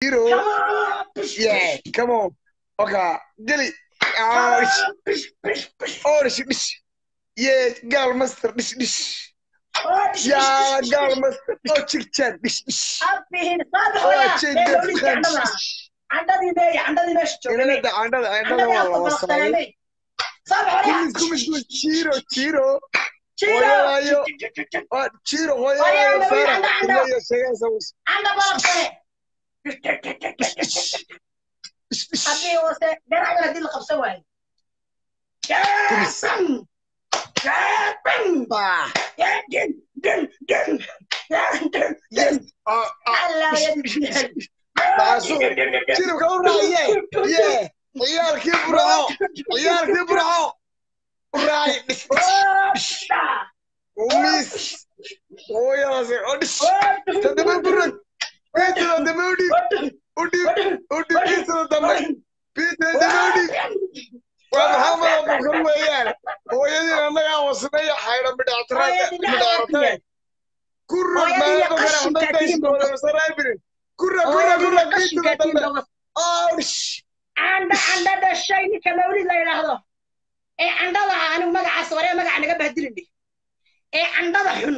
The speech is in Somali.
Zero. Yeah, come on. Okay, geli. Orish, orish, dhish. Yeah, gaal master, dhish, dhish. Yaa gaal master, oo jirjaan, dhish, dhish. Abihin saabax Oo waya jeeda ee mawlidkii fkaan, candhada dhish, dhish. Candhadii meeya, candhadii meesha joogay Inanada candhada, candhada candhadii waa afka la wasaayay. balaqsanamey saabax waya. Kumis, kumis, kumis, jiro, jiro. Jiro. Hooyadayo. Waa jiro, Waryaa hooyadayo mawlid faarax. candha candha Ilayo sheegaysa was. Candha balaqsane. Dhish, dhish, dhish. Haddii hoose garacdan haddii la qabsan waayo. Kumis. Bah. Yes. Ah, ah. Allah Dhish, yadi dhish, dhish, dhish. Baasu. Jiribka u raaciye. Yeah. Ciyaalkii Burco. Ciyaalkii Burco. U raaci. Dhish, dhish, dhish. Kumis. Hooyadaasi. Oo dhish. Tadaba burag. Biitada dambe u dhiib. U dhiib. U dhiib biitada dambe. Biitada dambe u dhiib. Waa Maxamed Abubakar weeyaan. Hooyadiin annagaa wasnaya xaydha midhactiraada. Ku rog Hooyadii maalmo kale qashinka axmed tihiin baa bayskooda masaraabirin. Ku rog, ku rog, ku hooyadii rog qashinka biitada tihiin dambe. baa Oo dhish. Candha candha dhashay ninka mawlid la yidhaahdo ee candhada ah, anigu magacaas waree magaca naga bahdilin dhih ee candhada xun.